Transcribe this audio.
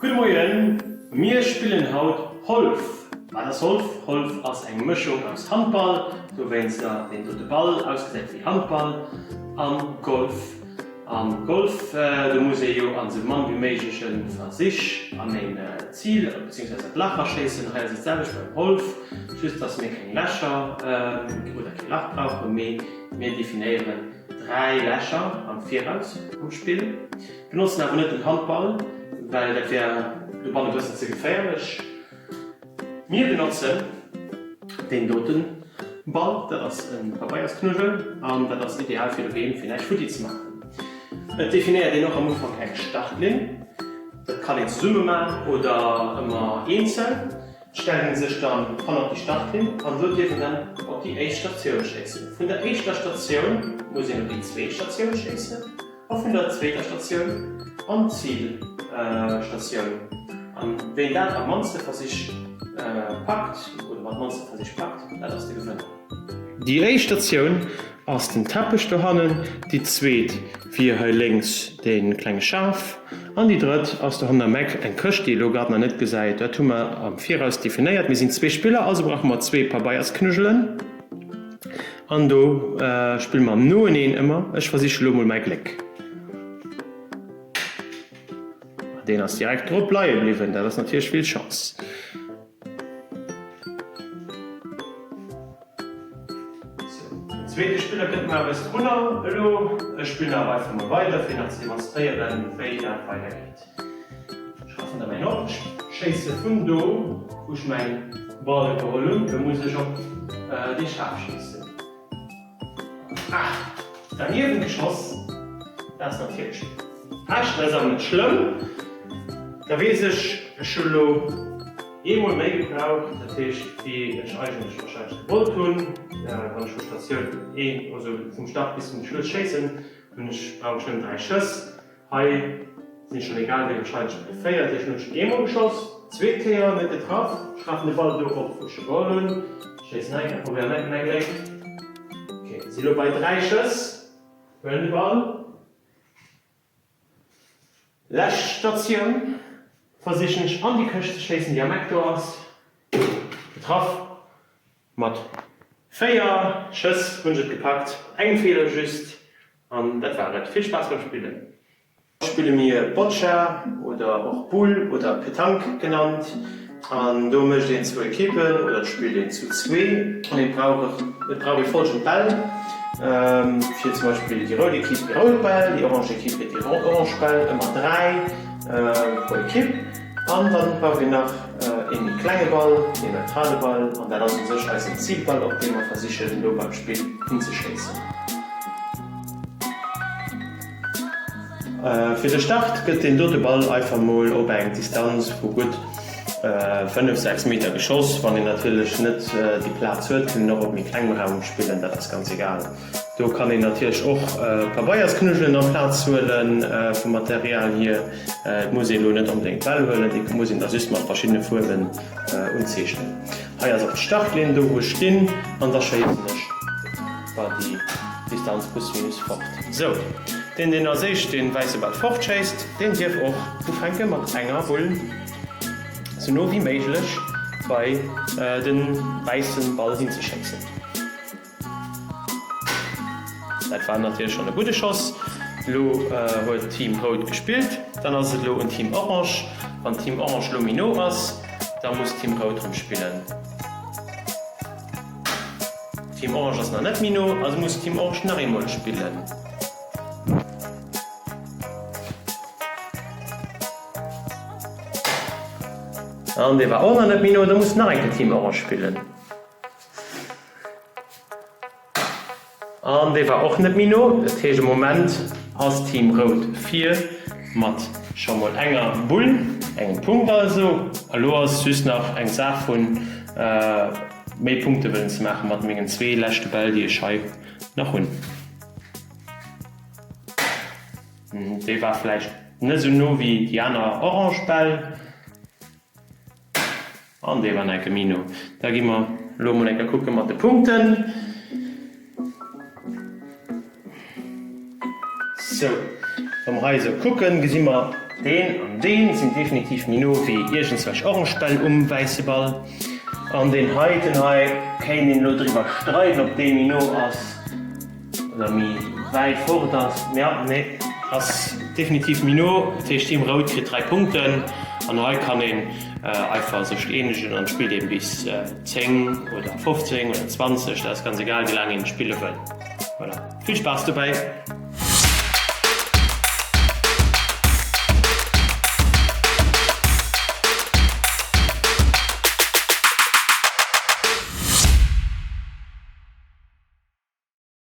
Gudde Moien, mir spillen haut Holf. Wat ass Holf? Holf ass eng Mëschung aus Handball, dowéinster deen dote Ball ausgesäit wéi Handball, an Golf. Am Golf, do muss ee jo an sou mann wéi méigleche Versich an een Zil, beziehungsweise an d'Lach aschéissen. Hei ass et d'selwecht beim Holf, just dass mir keng Lächer oder kee Lach brauchen, mee mir definéieren 3 Lächer am Viraus vum Spill. Benotzen awer net den Handball, well dat wär dobanne bëssen ze geféierlech. Mir benotzen deen doten Ball, dat ass e Pabeiersknuddel an dat ass ideal fir doheem fir näischt futti ze maachen. Et definéiert een och am Ufank eng Startlinn, dat kann een zesumme man oder ëmmer eenzel. Et stellt een sech dann hannert déi Startlinn an do dierf een dann op déi éischt Statioun schéissen. Vun der éischter Statioun muss een op déi zweet Statioun schéissen. A vun der zweeter Statioun an d'Zilstatioun. An ween dat am mannste Versich packt, oder mat mannste Versich packt, dat ass de Gewënner. Déi éischt Statioun ass den Teppech dohannen, déi zweet wier hei lénks dee klenge Schaf an déi drëtt ass dohannen am Eck eng Këscht, déi ee lo grad nach net gesäit. Dat hu mer am Viraus definéiert. Mir sinn zwee Spiller, also brauche mer zwee Pabeiersknuggelen. An do spille mer noeneen ëmmer. Ech versiche lo mol mäi Gléck. Deen ass direkt drop leie bliwwen. Dat ass natierlech vill Chance. Sou, den zweete Spiller kënnt mar eppes drunner elo. Ech spillen awer einfach mol weider, fir nach ze demonstréieren, wéi dat weidergeet. Ech raffen da mäin op, ech schéisse vun do wou ech mäin Ball geholl hunn, do muss ech op dee Schaf schéissen. Ah! Derniewent geschoss, dat ass natierlech Pech, dat ass awer net schlëmm, da weess ech, ech hu lo eemol méi gebraucht, dat heescht wéi ech eigentlech wahrscheinlech gewollt hunn. Wann ech vu Statioun 1, also vum Start bis zum Schluss schéissen, hunn ech, brauch ech nëmmen 3 Schëss. Hei sinn ech schon egal wéi wahrscheinlech bei 4, dat heescht hunn ech eemol geschoss, zweet Kéier net getraff, ech rafen de Ball do op wou ech e geholl hunn, schéissen eng Kéier, probéieren eng Kéier mäi Gléck, ok, si lo bei 3 Schëss, huelen de Ball, lescht Statioun, versichen ech an déi Këscht ze schéissen déi am Eck do ass, getraff, mat 4 Schëss hunn ech et gepackt, engem Feeler just. An dat war et. Vill Spaass beim Spillen! Spille mir Boccia oder och Boule oder Petanque genannt. An do mécht een zwou Ekippen oder et spillt een zu zwee. An et brauch et brauch ee folgend Bäll, fir zum Beispill déi rout Ekipp déi rout Bäll, déi orange Ekipp kritt déi orange Bäll, ëmmer 3 pro Ekipp. An dann brauch een nach ee méi klenge Ball, deen neutrale Ball, an dat ass u sech eisen Zilball, op dee mer versichen elo beim Spill hinzeschéissen. Fir de Start gëtt deen dote Ball einfach mol op eng Distanz vu gutt 5, 6 Meter geschoss. Wann een natierlech net déi Plaz huet, kann een och op méi klengem Raum spillen, dat ass ganz egal. Do kann een natierlech och Pabeiersknuddelen amplaz huelen, vum Material hier. Et muss een elo net onbedéngt Bäll huelen, déi muss een da just mat verschiddene Fuerwen unzeechnen. Hei ass och d'Startlinn, do wou ech stinn, an da schéissen ech bei déi Distanz plus minus fort. Sou, deen deen als éischt dee wäisse Ball fortschéisst, deen dierf och ufänke mat enger Bull sou no wéi méiglech bei de wäisse Ball hinzeschéissen. Dat war natierlech schonn e gudde Schoss. Elo huet Team Rout gespillt, dann ass et elo un Team Orange. Wann Team Orange elo méi no ass, da muss Team Rout erëm spillen. Team Orange ass nach net méi no, also muss Team Orange nach eemol spillen. An dee war och nach net méi no, da muss nach eng Kéier Team Orange spillen. An dee war och net méi no. Dat heescht am Moment ass Team Rout vir mat scho mol enger Bull, engem Punkt also. A lo ass just nach eng Saach vun méi Punkte wëllen ze maache mat mengen zwee leschte Bäll déi ech hei nach hunn. Dee war vläicht net esou no wéi déi aner orange Bäll. An dee war enke méi no. Da gi mer elo mol enke kucke mat de Punkten. Sou, wa mer hei esou kucken, gesi mer. Deen an deen sinn definitiv méi no wéi iergendswelch orange Bäll um wäisse Ball. An deen heiten hei kéint een elo driwwer streiden ob dee méi no ass oder méi wäit fort ass. Ja, nee, ass definitiv méi no. Dat heescht Team Rout kritt 3 Punkten. An hei kann een einfach sech eenegen an spillt een bis 10 oder 15 oder 20, dat ass ganz egal wéi laang een spille wëll. Voilà, vill Spaass dobäi!